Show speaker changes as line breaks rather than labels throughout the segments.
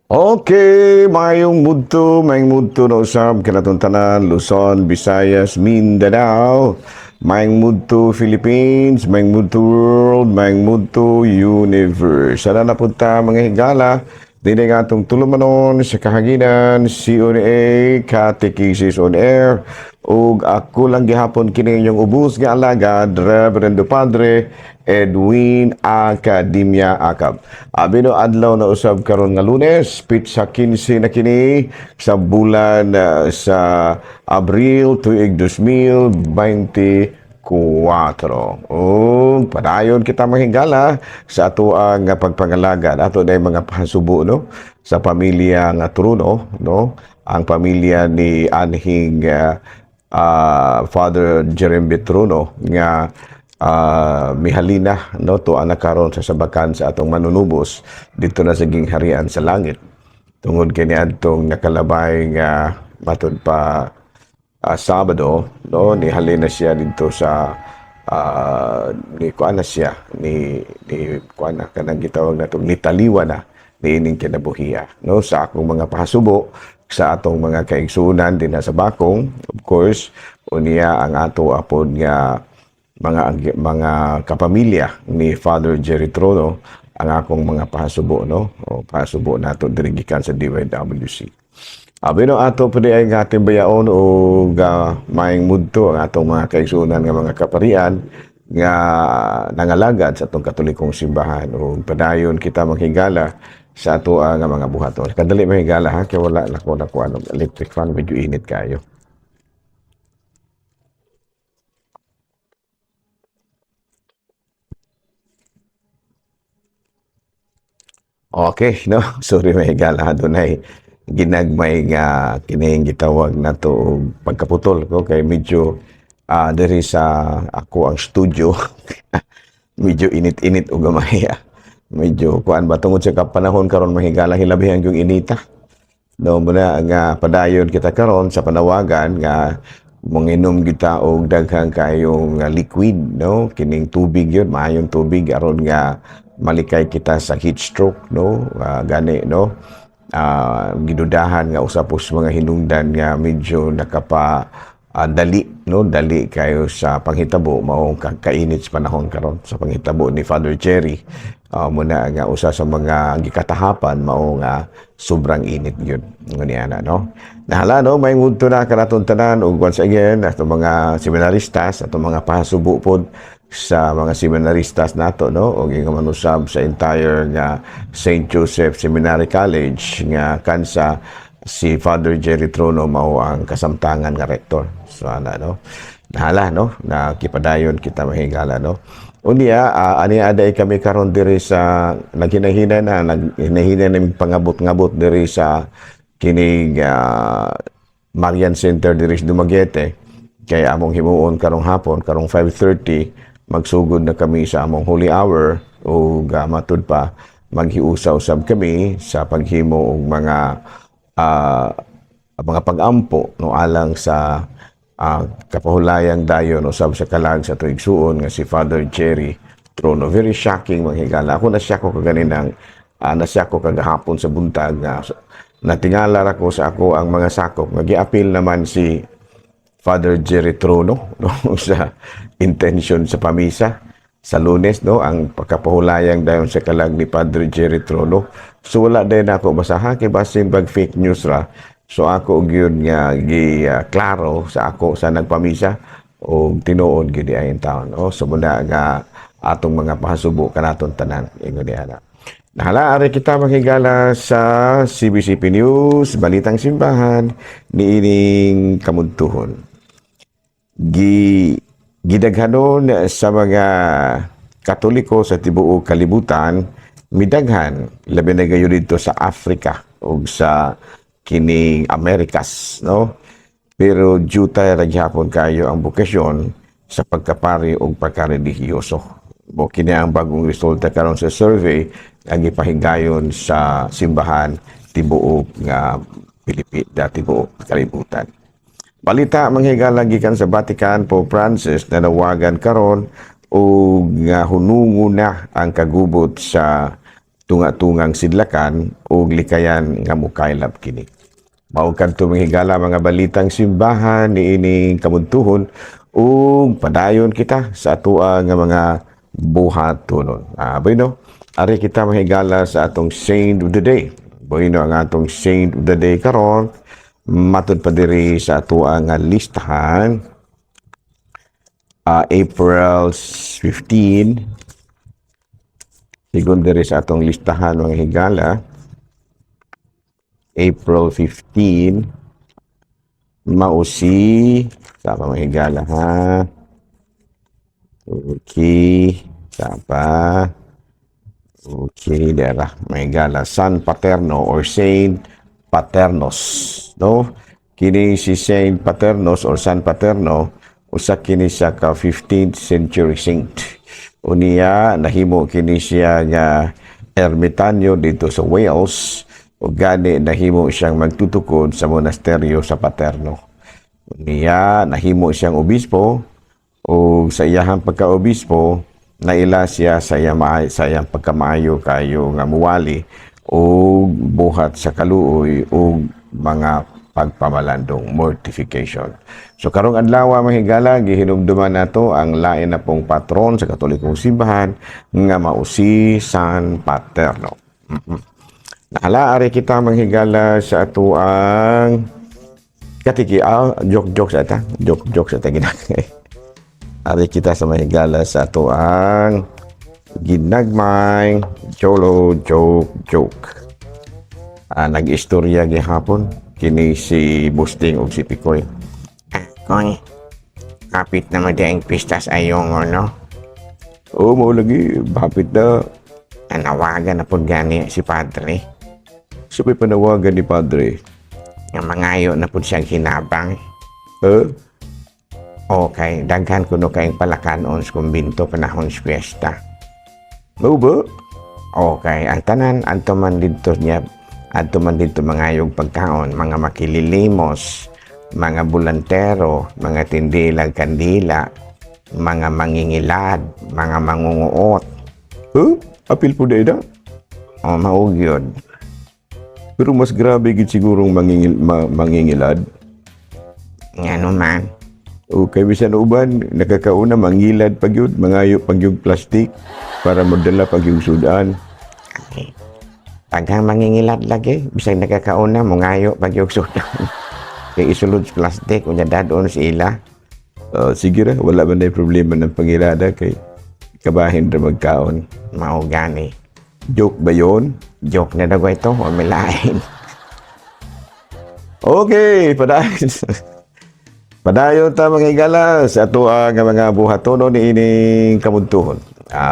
Okay, mayong mudto na usab kanatong tanan, Luzon, Visayas, Mindanao, mayong mudto Philippines, mayong mudto world, mayong mudto universe. Sana napunta, mga higala, dinhi nga atong tulumanon sa kahanginan, CONA, Catechesis on Air, ug ako lang gihapon kini inyong ubos nga alagad, Reverendo Padre Edwin Academia Acab. Abi no, adlaw na usab karon nga Lunes, pitsa 15 na kini sa bulan sa Abril tuig 2024. Ug padayon kita mahigala sa ato ang pagpangalagad. Ato na mga pahasubo, no, sa pamilya nga Truno, no, ang pamilya ni anhing Father Jeremy Truno nga mihalina, no, tuwa na karon sa sabakan sa atong manunubos dito na sa gingharian sa langit tungod kay niadtong nakalabay nga matud pa Sabado, no, nihalin na siya dito sa ni kuan na siya ni ni kuan na kanang gitawag natong nitaliwa na niining kinabuhiya, no, sa akong mga pahasubo sa atong mga kaigsuonan din sa Bakong, of course, unya ang ato apod nga mga kapamilya ni Father Jerry Trono, ang akong mga pahasubo, no, o pahasubo nato diri gikan sa DYWC. Abi no, ato pud ay nga ating bayaon og maayong mudto ang atong mga kaigsuonan nga mga kaparian nga nangalagad sa atong Katolikong simbahan ug padayon kita maghigala sa ato nga mga buhaton. Kadali mahigala ha, kay wala na ko nakuha og electric fan, medyo init kayo. Okay, no? Sorry mahigala, dunay ginagmay nga kining gitawag nato og pagkaputol ko kay medyo diri sa ako ang studio medyo init-init og gamay. Medyo kuan ba tungod sa kapanahon karon, mahigala, hilabihan yung inita. No, muna nga padayon kita karon sa panawagan nga manginom kita og daghang kayong liquid, no, kining tubig yun, maayong tubig aron nga malikay kita sa heat stroke, no. Gani, no, gidudahan nga usa po sa mga hinungdan nga medyo nakapa dali, no, dali kayo sa panghitabo mao kainit sa panahon karon sa panghitabo ni Father Jerry. Muna nga usa sa mga gikatahapan mao nga sobrang init yun ngani ana, no. Nahala, no, may ngunto na kanaton tanan ug once again atong mga seminaristas, atong mga pahasubo pod sa mga seminaristas nato, no, ug ingon man usab sa entire nga St. Joseph Seminary College nga kansa si Father Jerry Trono mao ang kasamtangan nga rector. So ana, no, nahala, no, na kipadayon kita mahigala, no. Unya ani aday kami karon diri sa naghinahina na naghinahina na pangabot-ngabot diri sa kining Marian Center diri sa Dumaguete kay among himuon karong hapon, karong 5:30 magsugod na kami sa among holy hour ug matud pa maghiusa usab kami sa paghimo og mga pag-ampo, no, alang sa kapahulayang dayon usab sa kalag sa tuigsuon nga si Father Jerry Trono. Very shocking, mga higala. Ako nasyak ko kaganinang nasyak ko kagahapon sa buntag nga natingala ra ko sa ako ang mga sakop nga giapil naman si Father Jerry Trono, no, sa intention sa pamisa sa Lunes, no, ang pagkapahulayang dayon sa kalag ni Padre Jerry Trono. So wala din ako basaha kay basin bag fake news ra. So ako gyud nga gi klaro sa ako sa nagpamisa og tinuod gid ay taon, no. So muna nga atong mga pahasubo kanaton tanan ingon ni ana. Nahala, ari kita maghigala sa CBCP News, Balitang Simbahan, niining kamudtuhon. Gidaghanon sa mga Katoliko sa tibuok kalibutan midaghan labi na gayon dito sa Africa ug sa kining Americas, no, pero jutay ra gihapon kayo ang bokasyon sa pagkapari ug pagkarelihiyoso. Mo kini ang bagong resulta karon sa survey ang gipahigayon sa simbahan tibuok nga Pilipinas, tibuok kalibutan. Balita manghigala gikan sa Vatican, Pope Francis nanawagan karon og nga hunungo na ang kagubot sa Tunga-tungang sidlakan ug likayan nga mukaylap kini. Mao kadto, mga higala, mga balitang simbahan niining kamuntuhon ug padayon kita sa atoa nga mga buhatonon. Bueno, ari kita, mga higala, sa atong saint of the day. Bueno, ang atong saint of the day karon, matud pa diri sa atoa nga listahan, April 15, sigon diri sa atong listahan, mga higala, April 15 mao si sapa, mga higala, ha? Okay, sapa? Okay, dira, mga higala, San Paterno or Saint Paternos, no? Kini si Saint Paternos or San Paterno, usa kini siya ka 15th century saint. Unya nahimo kini siya nga ermitanyo dito sa Wales ug gani nahimo siyang magtutukod sa monasteryo sa Paterno. Unya nahimo siyang obispo ug sa iyahang pagkaobispo naila siya sa iyang pagkamaayo kayo nga muwali ug buhat sa kaluoy ug mga pagpamalandong, mortification. So karong adlaw, mga higala, gihinumduman nato ang lain na pong patron sa Katolikong Simbahan nga mao si San Paterno. Nahala, ari kita, mga higala, sa atoang katiki, joke joke sa ta, joke joke sa ta ginagmay. Ari kita sa mga higala sa atoang ginagmay jolo joke joke. Nag-istorya gihapon kini si Busting ug si Pikoy.
Koy, kapit na mo ang pistas ayong no?
Oo, mao lagi, hapit na.
Nanawagan na po gani si Padre.
Sa may panawagan ni Padre?
Nga mangayo na po siyang hinabang.
Eh?
Okay, daghan kuno kayong palakanon sa kumbinto panahon sa piyesta.
Mao ba?
Okay, ang tanan, adto man dito niya, adto man dito mangayog pagkaon, mga makililimos, mga bulantero, mga tindilag kandila, mga mangingilad, mga mangunguot.
Huh? Apil po na?
O mao gyud.
Pero mas grabe gid sigurong mangingilad.
Ngano man?
O kay bisan uban nakakauna mangilad pag yun, mangayo pag yung plastic para modala pag yung sudan.
Okay. Paghang mangingilad lagi, bisag nakakauna, mungayo pag yung sudan. Kay isulod sa plastic, unya dadon sa ila.
Sige ra, wala man na problema ng pangilada kay kabahin ra magkaon.
Mao gani.
Joke ba yon?
Joke na daw ito, o may lain.
Okay, padayon. Padayon ta, mga higala, sa ato nga mga buhatono ni ining kamuntuhon.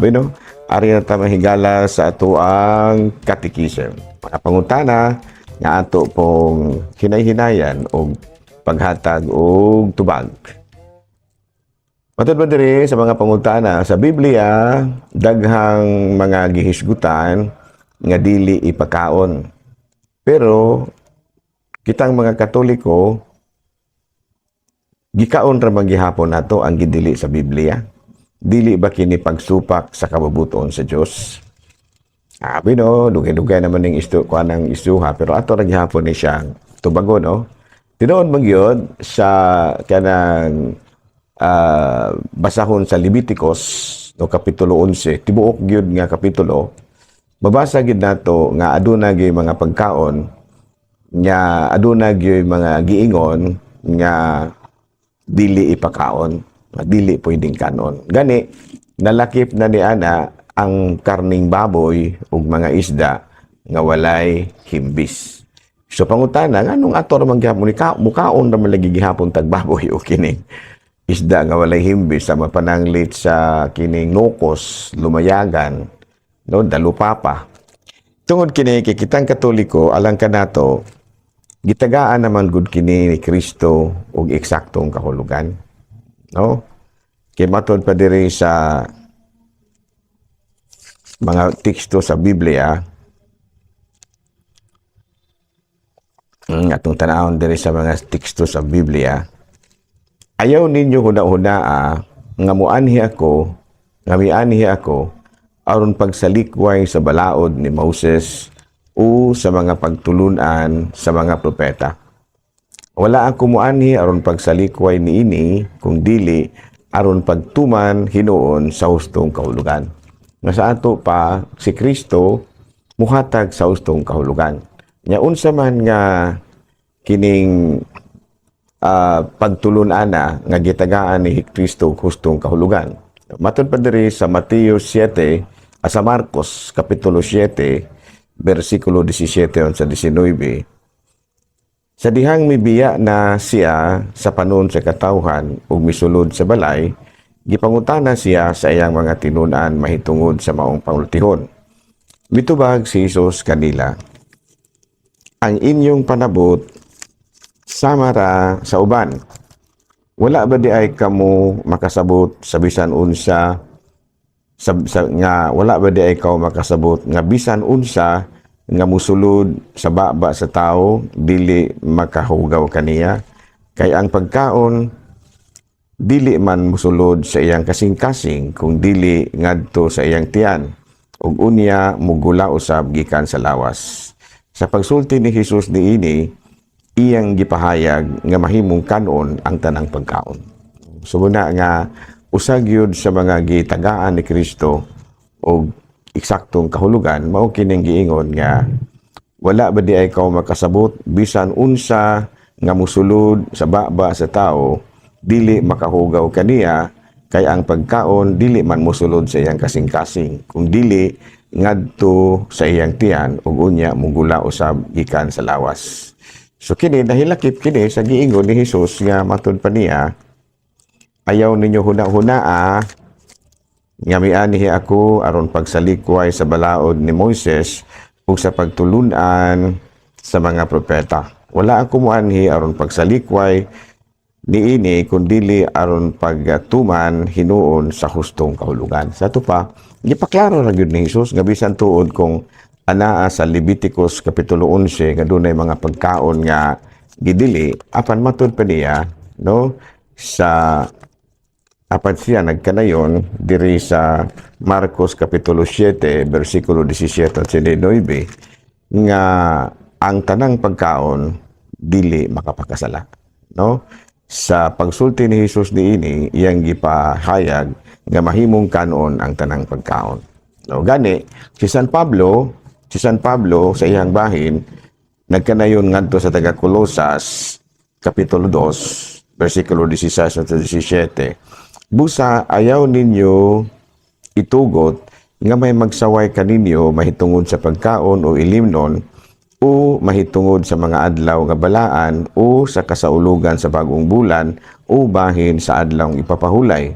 Bueno, ari na ta, mga higala, sa ato ang katikism. Mga pangutana nga ato pong hinay-hinayan og paghatag og tubag. Matod ba diri sa mga pangutana sa Biblia, daghang mga gihisgutan nga dili ipakaon. Pero kitang mga Katoliko, gikaon ra man gihapon nato ang gidili sa Biblia. Dili ba kini pagsupak sa kabubuton sa Dios? Abi no, dugay-dugay naman ning isto kuan ang istuha, pero ato ra gihapon ni siyang tubagon, no. Tinuod man gyud sa kanang basahon sa Leviticus no kapitulo 11, tibuok gyud nga kapitulo, mabasa gyud nato nga aduna gyud mga pagkaon nga aduna gyud mga giingon nga dili ipakaon, nga dili pwedeng kanon. Gani nalakip na ni ana ang karning baboy ug mga isda nga walay himbis. So pangutana, nganong ato ra man gihapon ni ka, mukaon ra man lagi gihapon tag baboy o kining isda nga walay himbis, sa mapananglit sa kining nokos, lumayagan, no, dalupapa? Tungod kini kay kitang Katoliko, alang kanato, gitagaan naman gud kini ni Kristo og eksaktong kahulugan, no? Kay matod pa diri sa mga teksto sa Biblia, atong tanawon diri sa mga teksto sa Biblia: "Ayaw ninyo huna-hunaa nga muanhi ako, nga mianhi ako aron pagsalikway sa balaod ni Moses o sa mga pagtulunan sa mga propeta. Wala ako muanhi aron pagsalikway niini, kung dili aron pagtuman hinuon sa hustong kahulugan. Nga sa ato pa, si Kristo muhatag sa hustong kahulugan. Nya unsa man nga kining pagtulun-ana nga gitagaan ni Kristo hustong kahulugan? Matod pa diri sa Mateo 7, sa Marcos kapitulo 7, bersikulo 17 sa 19. Sa dihang mibiya na siya sa panon sa katawhan ug misulod sa balay, gipangutana siya sa iyang mga tinun-an mahitungod sa maong pangultihon. Mitubag si Jesus kanila, "Ang inyong panabot sama ra sa uban. Wala ba diay kamo makasabot sa bisan unsa sa nga wala ba diay kaw makasabot nga bisan unsa nga musulod sa baba sa tao dili makahugaw kaniya? Kay ang pagkaon dili man musulod sa iyang kasing-kasing kung dili ngadto sa iyang tiyan, ug unya mugula usab gikan sa lawas." Sa pagsulti ni Jesus niini, iyang gipahayag nga mahimong kanon ang tanang pagkaon. So muna nga usa gyud sa mga gitagaan ni Kristo og eksaktong kahulugan mao kining giingon nga wala ba diay kaw makasabot bisan unsa nga musulod sa baba sa tao dili makahugaw kaniya, kay ang pagkaon dili man musulod sa iyang kasing-kasing kung dili ngadto sa iyang tiyan, ug unya mugula usab gikan sa lawas. So kini nahilakip kini sa giingon ni Jesus nga matud pa niya, "Ayaw ninyo huna-hunaa nga mianhi ako aron pagsalikway sa balaod ni Moises ug sa pagtulunan sa mga propeta. Wala ako moanhi aron pagsalikway niini kundili aron pagtuman hinuon sa hustong kahulugan." Sa ato pa, gipaklaro ra gyud ni Jesus nga bisan tuod kung anaa sa Leviticus kapitulo 11 nga dunay mga pagkaon nga gidili, apan matud pa niya, no, sa apan siya nagkanayon diri sa Marcos kapitulo 7 bersikulo 17 at 19 nga ang tanang pagkaon dili makapakasala, no? Sa pagsulti ni Jesus niini, iyang gipahayag nga mahimong kanon ang tanang pagkaon, no? Gani si San Pablo sa iyang bahin nagkanayon ngadto sa taga Colosas kapitulo 2 bersikulo 16 at 17, "Busa ayaw ninyo itugot nga may magsaway kaninyo mahitungod sa pagkaon o ilimnon o mahitungod sa mga adlaw nga balaan o sa kasaulugan sa bagong bulan o bahin sa adlawng ipapahulay.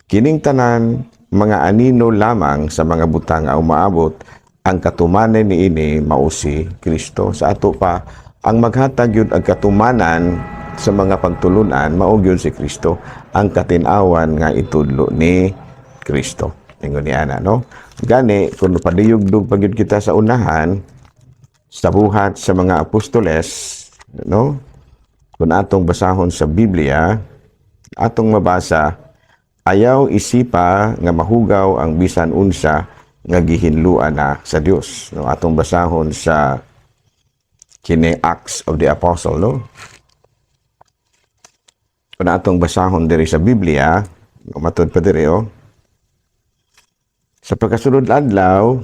Kining tanan mga anino lamang sa mga butang nga umaabot, ang katumanan niini mao si Kristo." Sa ato pa, ang maghatag yun ang katumanan sa mga pagtulunan mao gyud si Kristo, ang katin-awan nga itudlo ni Kristo. Ingon ni ana, no? Gani kung padiyugdog pa gyud kita sa unahan sa Buhat sa mga Apostoles, no? Kung atong basahon sa Biblia, atong mabasa, "Ayaw isipa nga mahugaw ang bisan unsa nga gihinluan na sa Dios," no? Atong basahon sa kini Acts of the Apostle, no? Kung atong basahon diri sa Biblia, matud pa diri, oh. Sa pagkasunod adlaw,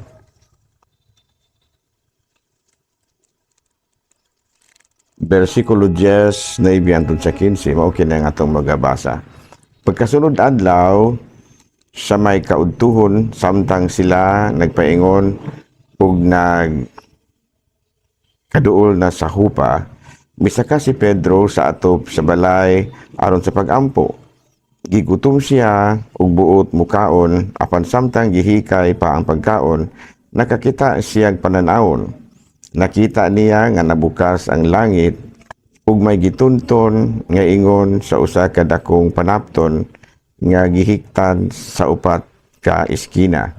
versikulo 10 na hantod sa 15, mao kini ang atong magabasa. Pagkasunod adlaw, sa may kaudtuhon, samtang sila nagpaingon ug nag kaduol na sa hupa, misaka si Pedro sa atop sa balay aron sa pagampo. Gigutom siya ug buot mukaon, apan samtang gihikay pa ang pagkaon, nakakita siyag pananawon. Nakita niya nga nabukas ang langit ug may gitunton nga ingon sa usa ka dakong panapton nga gihiktan sa upat ka iskina.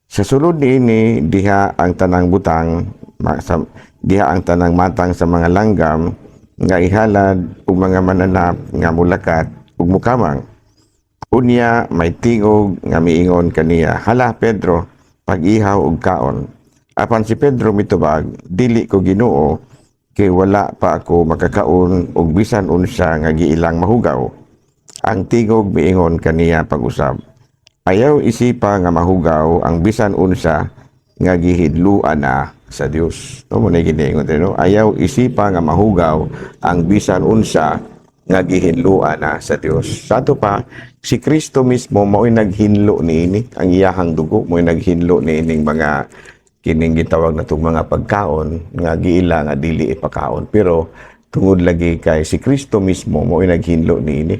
Sa sulod niini diha ang tanang butang diha ang tanang matang sa mga langgam nga ihalad ug mga mananap nga mulakat ug mukamang.
Unya may tingog nga miingon kaniya, "Hala, Pedro, pag-ihaw og kaon." Apan si Pedro mitubag, "Dili ko, Ginoo, kay wala pa ako makakaon og bisan unsa nga giilang mahugaw." Ang tingog miingon kaniya pag-usab, "Ayaw isipa nga mahugaw ang bisan unsa nga gihidluan na sa Dios." No mo na giniingon no? Ayaw isipa nga mahugaw ang bisan unsa nga gihinluan na sa Dios. Sa ato pa, si Kristo mismo mao'y naghinlo niini, ang iyahang dugo mao'y naghinlo niining mga kining gitawag natong mga pagkaon nga giila nga dili ipakaon. Pero tungod lagi kay si Kristo mismo mao'y naghinlo niini.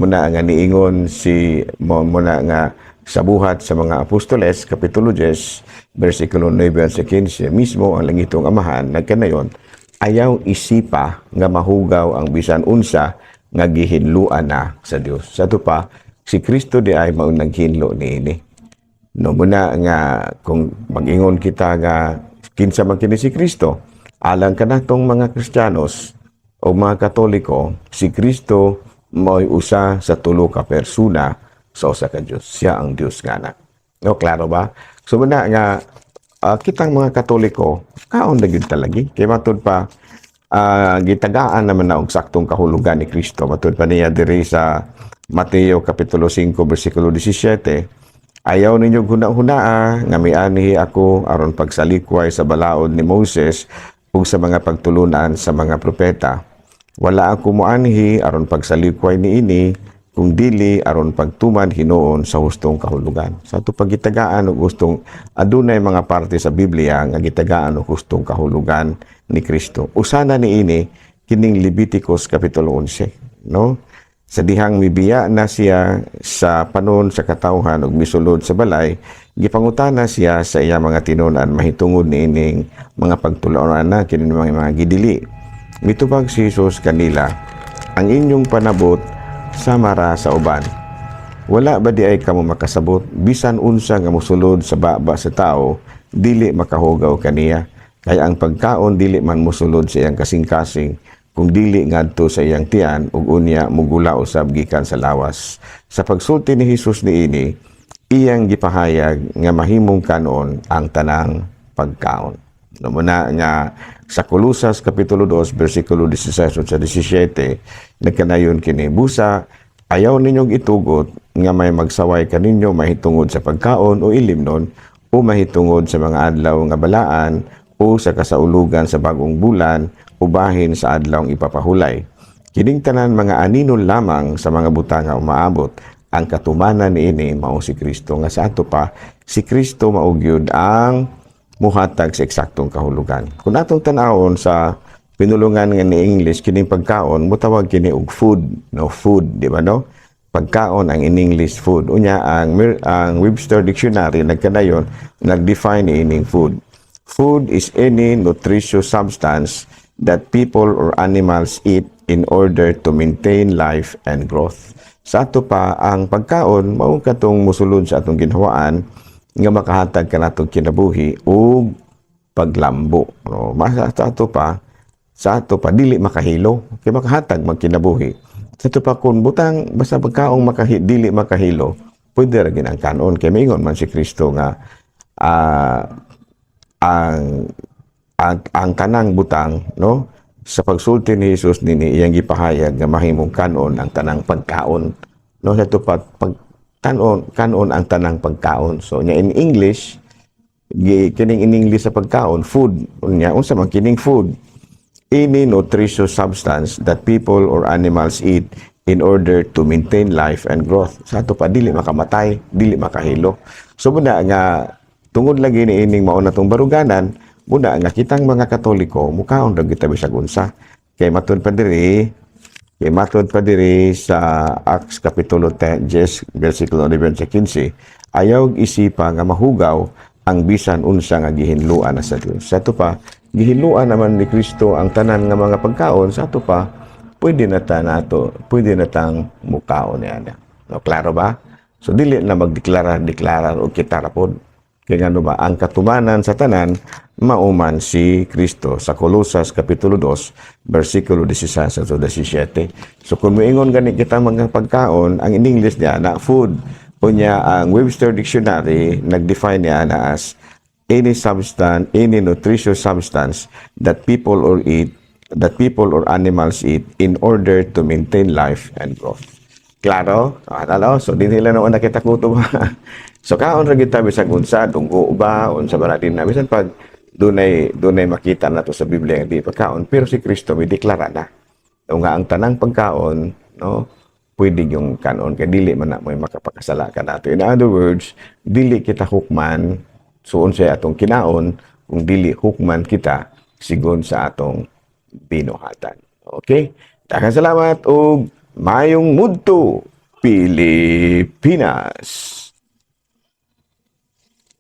Muna nga niingon si mo muna nga sa Buhat sa mga Apostoles kapitulo 10 bersikulo 9 sa 15 mismo, ang langitong Amahan nagkanayon, "Ayaw isipa nga mahugaw ang bisan unsa nga gihinluan na sa Dios." Sa ato pa, si Kristo di ay mao naghinlo niini. No muna nga kung mag-ingon kita nga kinsa man kini si Kristo, alang kanatong mga Kristiyanos o mga Katoliko, si Kristo mao'y usa sa tulo ka persona sa usa ka Dios. Siya ang Dios nga Anak. No, klaro ba? So muna nga kitang mga Katoliko, kaon na gyud talagi. Kay matud pa, gitagaan naman na og saktong kahulugan ni Kristo. Matud pa niya diri sa Mateo kapitulo 5 bersikulo 17, "Ayaw ninyo huna-hunaa nga mianhi ako aron pagsalikway sa balaod ni Moses ug sa mga pagtulunan sa mga propeta. Wala ako moanhi aron pagsalikway niini, kung dili aron pagtuman hinuon sa hustong kahulugan." Sa ato pagitagaan og hustong, adunay mga parte sa Biblia nga gitagaan og hustong kahulugan ni Kristo. Usana niini kining Leviticus kapitulo 11, no? Sa dihang mibiya na siya sa panon sa katawhan ug misulod sa balay, gipangutana siya sa iya mga tinunan mahitungod niining mga pagtulunan na kini mga gidili. Mitubag si Jesus kanila, "Ang inyong panabot sama ra sa uban. Wala ba di ay kamo makasabot, bisan unsa nga mosulod sa baba sa tao, dili makahugaw kaniya? Kaya ang pagkaon dili man mosulod sa iyang kasing-kasing kung dili ngadto sa iyang tiyan ug unya mugula usab gikan sa lawas." Sa pagsulti ni Jesus niini, iyang gipahayag nga mahimong kanon ang tanang pagkaon. No muna nga sa Kolosas kapitulo 2 bersikulo 16 sa 17, nagkanayon kini, "Busa ayaw ninyong itugot nga may magsaway kaninyo mahitungod sa pagkaon o ilimnon o mahitungod sa mga adlaw nga balaan o sa kasaulugan sa bagong bulan o bahin sa adlawng ipapahulay. Kining tanan mga anino lamang sa mga butang nga umaabot. Ang katumanan niini mao si Kristo." Nga sa ato pa, si Kristo mao gyud ang muhatag sa eksaktong kahulugan. Kung atong tan-awon sa pinulungan nga ni English, kining pagkaon mutawag kini og food, no? Food, di ba, no? Pagkaon ang in English food. Unya ang Webster Dictionary nagkanayon nag-define ining food. "Food is any nutritious substance that people or animals eat in order to maintain life and growth." Sa ato pa, ang pagkaon mao katong musulod sa atong ginhawaan nga makahatag kanatong kinabuhi ug paglambo. No, masa sa ato pa dili makahilo kay makahatag magkinabuhi. Sa ato pa, kung butang basta pagkaong dili makahilo, pwede ra gyud ang kanon kay mingon man si Kristo nga ang tanang butang, no? Sa pagsulti ni Jesus nini, iyang gipahayag nga mahimong kanon ang tanang pagkaon, no? Sa ato pa, pag kanon kanon ang tanang pagkaon. So nya in English, kining in English sa pagkaon food. Unya unsa man kining food? "Any nutritious substance that people or animals eat in order to maintain life and growth." Sa ato pa, dili makamatay, dili makahilo. So muna nga tungod lagi ni ining mao na tong baruganan, muna nga kitang mga Katoliko mukaon ra kita bisag unsa. Kay matud pa diri sa Acts kapitulo 10 versikulo 9 sa 15, "Ayaw isipa nga mahugaw ang bisan unsa nga gihinluan na sa Dios." Sa ato pa, gihinluan naman ni Kristo ang tanan nga mga pagkaon. Sa ato pa, pwede na ta nato, pwede na tang mukaon niya. No, klaro ba? So dili na magdeklara, deklara og kita ra pod.
Kay ngano ba, ang katumanan sa tanan mao man si Kristo sa Kolosas kapitulo 2 bersikulo 16 to 17. So kung moingon gani kita mga pagkaon, ang in English niya na food. Unya ang Webster Dictionary nag-define niya na as any substance, any nutritious substance that people or animals eat in order to maintain life and growth. Klaro? Ah, talo? So, di nila noon nakita kutob. So, kaon ra kita bisag unsa, dunggo ba, unsa ba natin na. Bisan pag dunay makita na to sa Biblia nga di pagkaon, pero si Kristo may deklara na. O nga ang tanang pagkaon, no, pwede yung kanon kay dili man na mo'y makapakasala ka nato. In other words, dili kita hukman suon sa atong kinaon kung dili hukman kita sigon sa atong binuhatan. Okay? Daghang salamat ug maayong mudto, Pilipinas.